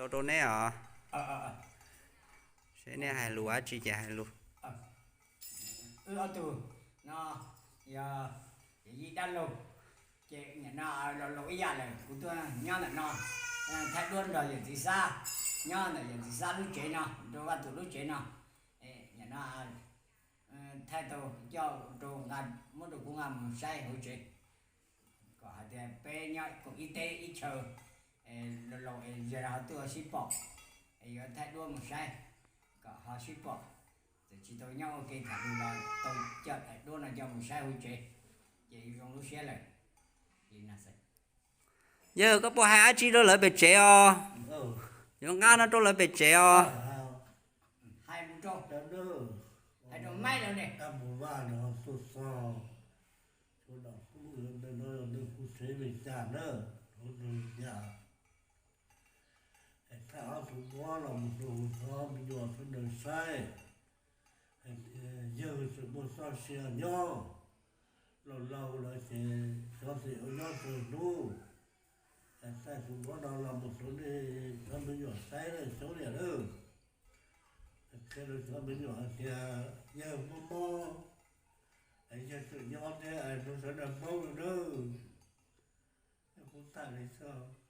Ua rau neb os, seb neb hais lus dab tsi ces hais lus. Wb ob tug no yog yawm yij dab laug, ces nim no laus laus ib yam lawm, kuv tuaj nyob ntawm no thaij duab nrog yawm txiv Xab, nyob ntawm yawm txiv Xab lub tsev no, rau Vaj Tsum lub tsev no. Nim no thaij tau coj rau nqa, muab rau kuv nqa mus saib hauv tsev, kom hais tias peb nyob koom ib teb ib chaw, laus laus es yog ho tuaj sib pom, es yuav thaij duab mus saib kom ho sib pom. Txawm tsis tau nyob ua ke tham lus los tau coj thaij duab no coj mus saib hauv tsev, ces yuav zoo lub siab lawm. Yawg, koj puas hais dab tsi rau lawv pem tsev os? Yuav nqa no rau lawv pem tsev os. Hais mus rau, hais rau Maib lawv ne. Tab mus vaj no tuaj txog, no kuv tsev me cas na, hu nws cas, es thaij ob tug duab los mus rau cov me nyuam sawv daws saib, hais tias yawg tseem muaj txoj sia nyob, laus laus lawm ces cov xwm ua nyob txog hnub, es thaij tus duab no los mus rau nej cov me nyuam saib lawm xyov li lawm. Qhia rau cov me nyuam hais tias yawg mob mob, es yawg tseem nyob thiab, es rau sawv daws paub lawm nawb. Kuv tag li xwb.